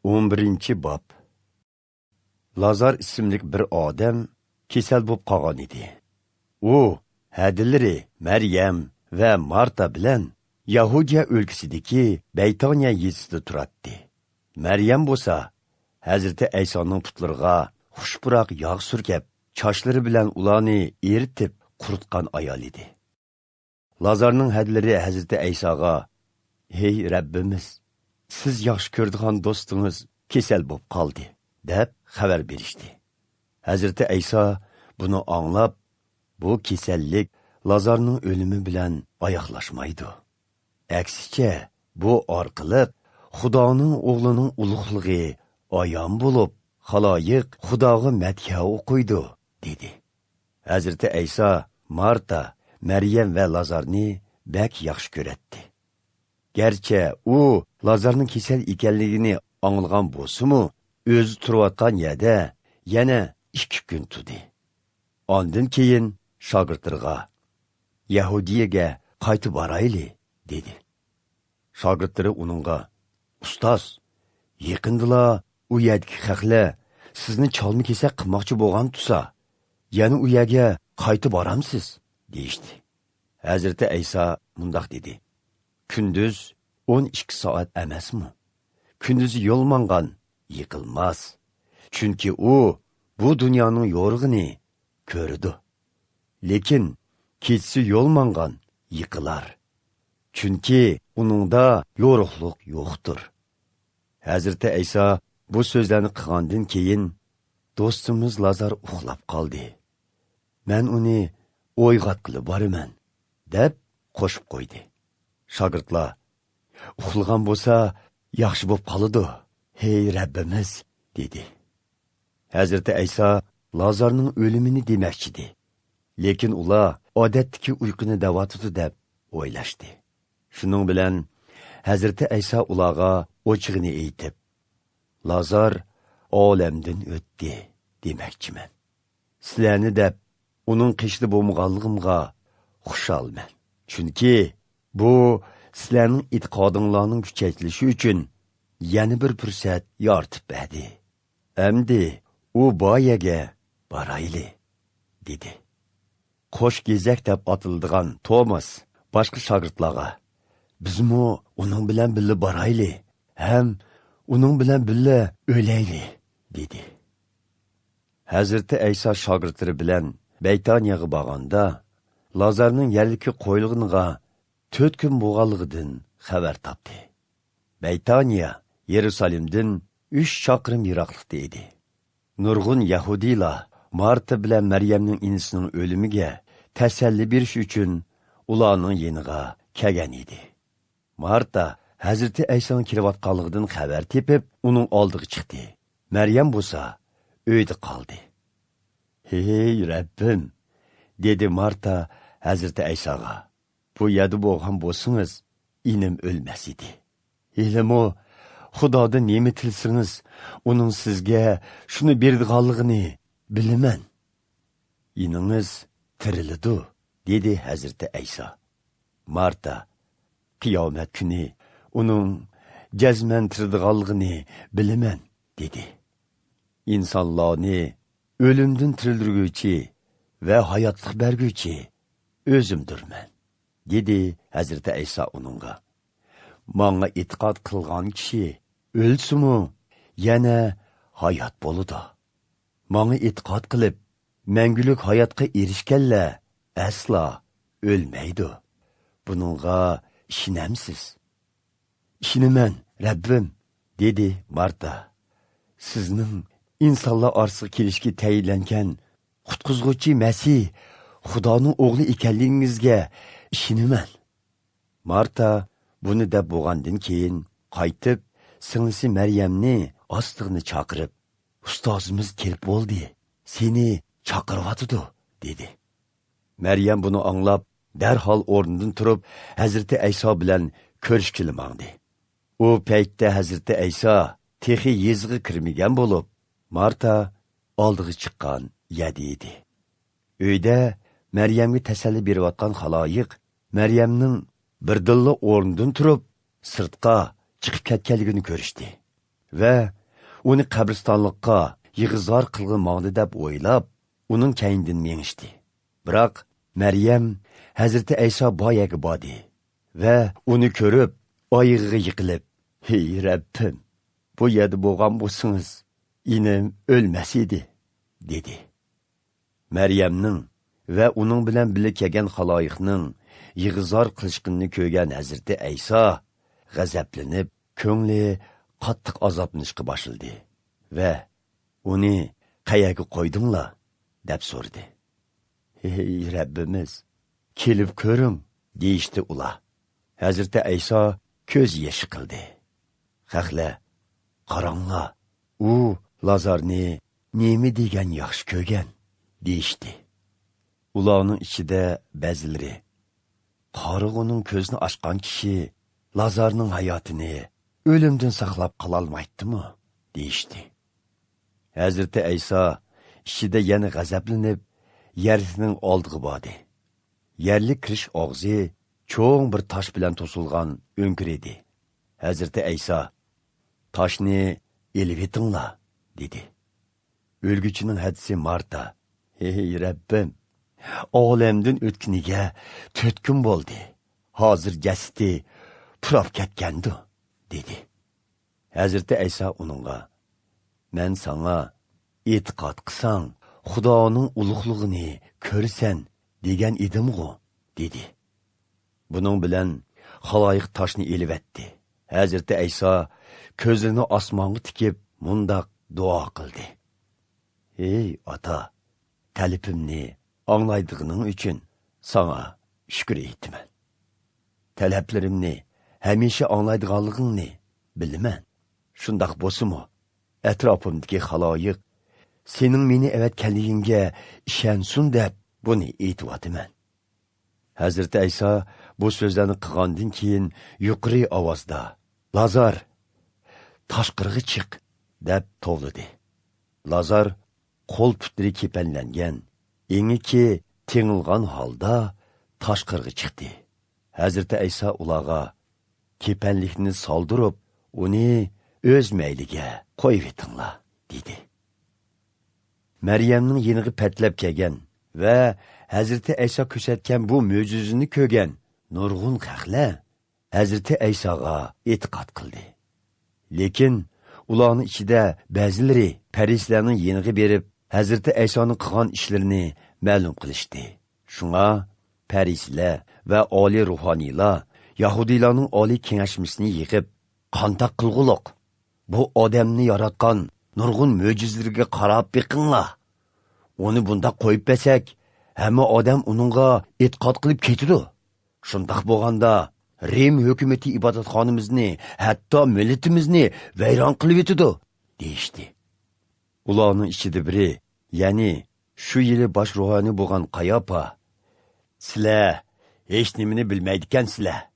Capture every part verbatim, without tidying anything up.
ئون بىرىنچى باب. لازار ئىسىملىك بىر ئادەم كېسەل بولۇپ قالغان ئىدى. ئۇ ھەدىلىرى مەريەم ۋە مارتا بىلەن يەھۇدىيە ئۆلكىسىدىكى بەيتانىيە يېزىسىدا تۇراتتى. مەريەم بولسا ھەزرىتى ئەيسانىڭ پۇتلىرىغا خۇش پۇراق ياغ سۈركەپ، چاچلىرى بىلەن ئۇلارنى ئېرىتىپ قۇرۇتقان ئايال ئىدى. لازارنىڭ ھەدىلىرى ھەزرىتى ئەيساغا، «ھەي رەببىمىز، سىز ياخشى كۆرىدىغان دوستىڭىز كېسەل بولۇپ قالدى» دەپ خەۋەر بېرىشتى. ھەزرىتى ئەيسا بۇنى ئاڭلاپ، بۇ كېسەللىك لازارنىڭ ئۆلۈمى بىلەن ئاياغلاشمايدۇ. ئەكسىچە، بۇ ئارقىلىق خۇدانىڭ ئوغلىنىڭ ئۇلۇغلۇقى ئايان بولۇپ، خالايىق خۇداغا مەدھىيە ئوقۇيدۇ، دېدى. ھەزرىتى ئەيسا مارتا، مەريەم ۋە لازارنى بەك ياخشى كۆرەتتى. گەرچە ئۇ لازارنىڭ كېسەل ئىكەنلىكىنى ئاڭلىغان بولسىمۇ، ئۆزى تۇرۇۋاتقان يەردە يەنە ئىككى كۈن تۇردى. ئاندىن كېيىن شاگىرتلىرىغا، «يەھۇدىيەگە قايتىپ بارايلى» دېدى. شاگىرتلىرى ئۇنىڭغا، «ئۇستاز، يېقىندىلا ئۇ يەردىكى خەقلەر سىزنى چالما-كېسەك قىلماقچى بولغان تۇرسا، يەنە ئۇ يەرگە قايتىپ بارامسىز؟» دېيىشتى. ھەزرىتى ئەيسا مۇنداق دېدى، «كۈندۈز ئون ئىككى سائەت ئەمەسمۇ؟ كۈندۈزى يول ماڭغان يىقىلماس. چۈنكى ئۇ بۇ دۇنيانىڭ يورۇقىنى كۆرىدۇ. لېكىن كېچىسى يول ماڭغان يىقىلار. چۈنكى ئۇنىڭدا يورۇقلۇق يوقتۇر.» ھەزرىتى ئەيسا بۇ سۆزلەرنى قىلغاندىن كېيىن، «دوستىمىز لازار ئۇخلاپ قالدى. مەن ئۇنى ئويغاتقىلى بارىمەن» دەپ قوشۇپ قويدى. شاگىرتلار، «ئۇخلىغان بولسا ياخشى بولۇپ قالىدۇ، ھەي رەببىمىز» دېدى. ھەزرىتى ئەيسا لازارنىڭ ئۆلۈمىنى دېمەكچىدى. لېكىن ئۇلار ئادەتتىكى ئۇيقۇنى دەۋاتىدۇ دەپ ئويلاشتى. شۇنىڭ بىلەن ھەزرىتى ئەيسا ئۇلارغا ئوچۇقىنى ئېيتىپ، «لازار ئالەمدىن ئۆتتى دېمەكچىمەن. سىلەرنى دەپ ئۇنىڭ قېشىدا بولمىغانلىقىمغا خۇشالمەن. چۈنكى بۇ سىلەرنىڭ ئېتىقادىڭلارنىڭ كۈچەيتىلىشى ئۈچۈن يەنە بىر پۇرسەت يارىتىپ بەردى. ئەمدى ئۇ بار يەرگە بارايلى» دېدى. قوش گېزەك دەپ ئاتىلىدىغان توماس باشقا شاگىرتلارغا، «بىزمۇ ئۇنىڭ بىلەن بىللە بارايلى ھەم ئۇنىڭ بىلەن بىللە ئۆلەيلى» دېدى. ھەزرىتى ئەيسا شاگىرتلىرى بىلەن بەيتانىيەگە بارغاندا، لازارنىڭ يەرلىككە قويۇلغىنىغا تۆت كۈن بولغانلىقىدىن خەۋەر تاپتى. بەيتانىيە يېرۇسالېمدىن ئۈچ چاقىرىم يىراقلىقتا ئىدى. نۇرغۇن يەھۇدىيلار مارتا بىلەن مەريەمنىڭ ئىنىسىنىڭ ئۆلۈمىگە تەسەللى بېرىش ئۈچۈن ئۇلارنىڭ يېنىغا كەلگەن ئىدى. مارتا ھەزرىتى ئەيسانىڭ كېلىۋاتقانلىقىدىن خەۋەر تېپىپ، ئۇنىڭ ئالدىغا چىقتى. مەريەم بولسا ئۆيدە قالدى. «ھەي رەببىم!» دېدى مارتا ھەزرىتى ئەيساغا. «بۇ يەردە بولغان بولسىڭىز، ئىنىم ئۆلمەس ئىدى. ھېلىمۇ خۇدادىن نېمە تىلىسىڭىز، ئۇنىڭ سىزگە شۇنى بېرىدىغانلىقىنى بىلىمەن. ئىنىڭىز تىرىلىدۇ» دېدى ھەزرىتى ئەيسا. مارتا، «قىيامەت كۈنى ئۇنىڭ جەزمەن تىرىلىدىغانلىقىنى بىلىمەن» دېدى. «ئىنسانلارنى ئۆلۈمدىن تىرىلدۈرگۈچى ۋە ھاياتلىق بەرگۈچى ئۆزۈمدۈرمەن» دېدى ھەزرىتى ئەيسا ئۇنىڭغا. «ماڭا ئېتىقاد قىلغان كىشى ئۆلسىمۇ يەنە ھايات بولىدۇ. ماڭا ئېتىقاد قىلىپ، مەڭگۈلۈك ھاياتقا ئېرىشكەنلەر ئەسلا ئۆلمەيدۇ. بۇنىڭغا ئىشىنەمسىز؟» «ئىشىنىمەن، رەببىم» دېدى مارتا. «سىزنىڭ ئىنسانلار ئارىسىغا كېلىشكە تەيىنلەنگەن قۇتقۇزغۇچى مەسىھ خۇدانىڭ ئوغلى ئىكەنلىكىڭىزگە ئىشىنىمەن.» مارتا بۇنى دەپ بولغاندىن كېيىن، قايتىپ سىڭلىسى مەريەمنى ئاستىغىنە چاقىرىپ، «ئۇستازىمىز كېلىپ بولدى، سېنى چاقىرىۋاتىدۇ» دېدى. مەريەم بۇنى ئاڭلاپ، دەرھال ئورنىدىن تۇرۇپ، ھەزرىتى ئەيسا بىلەن كۆرۈشكىلى ماڭدى. ئۇ پەيتتە ھەزرىتى ئەيسا تېخى يېزىغا كىرمىگەن بولۇپ، مارتا ئالدىغا چىققان يەردە ئىدى. ئۆيدە مەريەمگە تەسەللى بېرىۋاتقان خالايىق مەريەمنىڭ بىردىنلا ئورنىدىن تۇرۇپ، سىرتقا چىقىپ كەتكەنلىكىنى كۆرۈشتى. ۋە ئۇنى قەبرىستانلىققا يىغا-زار قىلغىلى ماڭدى دەپ ئويلاپ، ئۇنىڭ كەينىدىن مېڭىشتى. بىراق مەريەم ھەزرىتى ئەيسا بار يەرگە باردى ۋە ئۇنى كۆرۈپ، ئايىغىغا يىقىلىپ، «ھەي رەببىم، بۇ يەردە بولغان بولسىڭىز، ئىنىم ئۆلمەس ئىدى» دېدى. مەريەمنىڭ ۋە ئۇنىڭ بىلەن بىللە كەلگەن خالايىقنىڭ يىغا-زار قىلىشقىنىنى كۆرگەن ھەزرىتى ئەيسا غەزەپلىنىپ، كۆڭلى قاتتىق ئازابلىنىشقا باشلىدى ۋە «ئۇنى قەيەرگە قويدۇڭلار؟» دەپ سورىدى. «ھەي رەببىمىز، كېلىپ كۆرۈڭ» دېيىشتى ئۇلار. ھەزرىتى ئەيسا كۆز يېشى قىلدى. خەقلەر «قاراڭلار، ئۇ لازارنى نېمە دېگەن ياخشى كۆرگەن» دېيىشتى. ئۇلارنىڭ ئىچىدە بەزىلىرى «قارىغۇنىڭ كۆزىنى ئاچقان كىشى لازارنىڭ ھاياتىنى ئۆلۈمدىن ساقلاپ قالالمايتتىمۇ؟» دېيىشتى. ھەزرىتى ئەيسا ئىچىدە يەنە غەزەپلىنىپ، يەرلىكنىڭ ئالدىغا باردى. يەرلىك كىرىش ئاغزى چوڭ بىر تاش بىلەن توسۇلغان ئۆڭكۈر ئىدى. ھەزرىتى ئەيسا «تاشنى ئېلىۋېتىڭلار» دېدى. ئۆلگۈچىنىڭ ھەدىسى مارتا «ھەي رەببىم، ئالەمدىن ئۆتكىنىگە تۆت كۈن بولدى. ھازىر جەسىتى پۇراپ كەتكەندۇ» دېدى. ھەزرىتى ئەيسا ئۇنىڭغا «مەن ساڭا، ئېتىقاد قىلساڭ، خۇدانىڭ ئۇلۇغلۇقىنى كۆرىسەن دېگەن ئىدىمغۇ» دېدى. بۇنىڭ بىلەن خالايىق تاشنى ئېلىۋەتتى. ھەزرىتى ئەيسا كۆزلىرىنى ئاسمانغا تىكىپ مۇنداق دۇئا قىلدى: «ھەي ئاتا، تەلىپىمنى ئاڭلايدىغىنىڭ ئۈچۈن ساڭا شۈكۈر ئېيتىمەن. تەلەپلىرىمنى ھەمىشە ئاڭلايدىغانلىقىڭنى بىلىمەن. شۇنداق بولسىمۇ، ئەتراپىمدىكى خالايىق سېنىڭ مېنى ئەۋەتكەنلىكىڭگە ئىشەنسۇن دەپ بۇنى ئېيتىۋاتىمەن.» ھەزرىتى ئەيسا بۇ سۆزلەرنى قىلغاندىن كېيىن يۇقىرى ئاۋازدا: «لازار، تاشقىرىغا چىق!» دەپ توۋلىدى. لازار قول-پۇتلىرى كېپەنلەنگەن، ئېڭىكى تېڭىلغان ھالدا تاشقىرىغا چىقتى. ھەزرىتى ئەيسا ئۇلارغا: «كېپەنلىكنى سالدۇرۇپ، ئۇنى ئۆز مەيلىگە قويۇۋېتىڭلار» دېدى. مەريەمنىڭ يېنىغا پەتلەپ كەلگەن ۋە ھەزرىتى ئەيسا كۆرسەتكەن بۇ مۆجىزىنى كۆرگەن نۇرغۇن خەقلەر ھەزرىتى ئەيساغا ئېتىقاد قىلدى. لېكىن ئۇلارنىڭ ئىچىدە بەزىلىرى پەرىسىيلەرنىڭ يېنىغا بېرىپ، ھەزرىتى ئەيسانىڭ قىلغان ئىشلىرىنى مەلۇم قىلىشتى. شۇڭا پەرىسىيلەر ۋە ئالىي روھانىيلار يەھۇدىيلارنىڭ ئالىي كېڭەشمىسىنى يىغىپ، «قانداق قىلغۇلۇق؟ بۇ ئادەمنى ياراتقان نۇرغۇن مۆجىزىلىرىگە قاراپ بېقىڭلار. ئۇنى بۇنداق قويۇپ بەرسەك، ھەممە ئادەم ئۇنىڭغا ئېتىقاد قىلىپ كېتىدۇ. شۇنداق بولغاندا، رىم ھۆكۈمىتى ئىبادەتخانىمىزنى، ھەتتا مىللىتىمىزنى ۋەيران قىلىۋېتىدۇ» دېيىشتى. ئۇلارنىڭ ئىچىدە بىرى، يەنى شۇ يىلى باش روھانىي بولغان قاياپا: «سىلەر ھېچنېمىنى بىلمەيدىكەنسىلەر.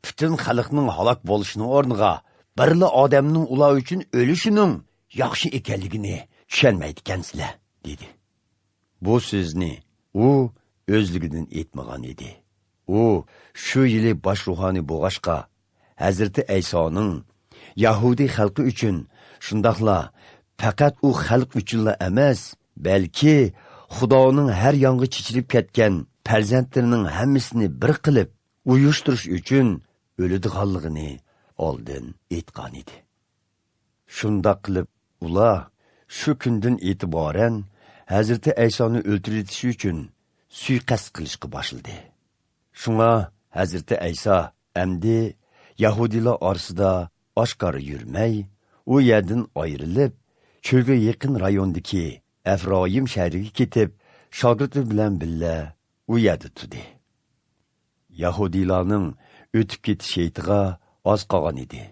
پۈتۈن خەلقنىڭ ھالاك بولۇشىنىڭ ئورنىغا، بىرلا ئادەمنىڭ ئۇلار ئۈچۈن ئۆلۈشىنىڭ ياخشى ئىكەنلىكىنى چۈشەنمەيدىكەنسىلەر» دېدى. بۇ سۆزنى ئۇ ئۆزلۈكىدىن ئېيتمىغان ئىدى. ئۇ شۇ يىلى باش روھانىي بولغاچقا، ھەزرىتى ئەيسانىڭ يەھۇدىي خەلقى ئۈچۈن، شۇنداقلا پەقەت ئۇ خەلق ئۈچۈنلا ئەمەس، بەلكى خۇدانىڭ ھەر يانغا چېچىلىپ كەتكەن پەرزەنتلىرىنىڭ ھەممىسىنى بىر قىلىپ ئۇيۇشتۇرۇش ئۈچۈن ئۆلىدىغانلىقىنى ئالدىن ئېيتقان ئىدى. شۇنداق قىلىپ، ئۇلار شۇ كۈندىن ئېتىبارەن ھەزرىتى ئەيسانى ئۆلتۈرۈۋېتىش ئۈچۈن سۇيىقەست قىلىشقا باشلىدى. شۇڭا ھەزرىتى ئەيسا ئەمدى يەھۇدىيلار ئارىسىدا ئاشكارا يۈرمەي، ئۇ يەردىن ئايرىلىپ، چۆلگە يېقىن رايوندىكى ئەفرايىم شەھىرىگە كېتىپ، شاگىرتى بىلەن بىللە ئۇ يەردە تۇردى. يەھۇدىيلارنىڭ ئۆتۈپ كېتىش ھېيتىغا ئاز قالغان ئىدى.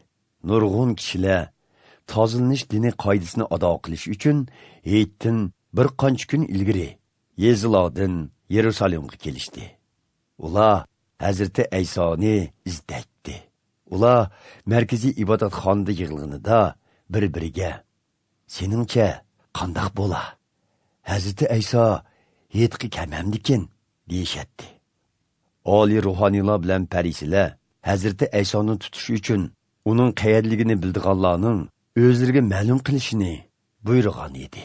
نۇرغۇن كىشىلەر تازىلىنىش دىنىي قائىدىسىنى ئادا قىلىش ئۈچۈن ھېيتتىن بىر قانچە كۈن ئىلگىرى يېزىلاردىن يېرۇسالېمغا كېلىشتى. ئۇلار ھەزرىتى ئەيسانى ئىزدەيتتى. ئۇلار مەركىزىي ئىبادەتخانىدا يىغىلغىنىدا بىر-بىرىگە: «سېنىڭچە قانداق بولا؟ ھەزرىتى ئەيسا ھېيتقا كەلمەمدىكىن؟» دېيىشەتتى. ئالىي روھانىيلار بىلەن پەرىسىيلەر ھەزرىتى ئەيسانى تۇتۇش ئۈچۈن ئۇنىڭ قەيەردىلىكىنى بىلىدىغانلارنىڭ ئۆزلىرىگە مەلۇم قىلىشىنى بۇيرۇغان ئىدى.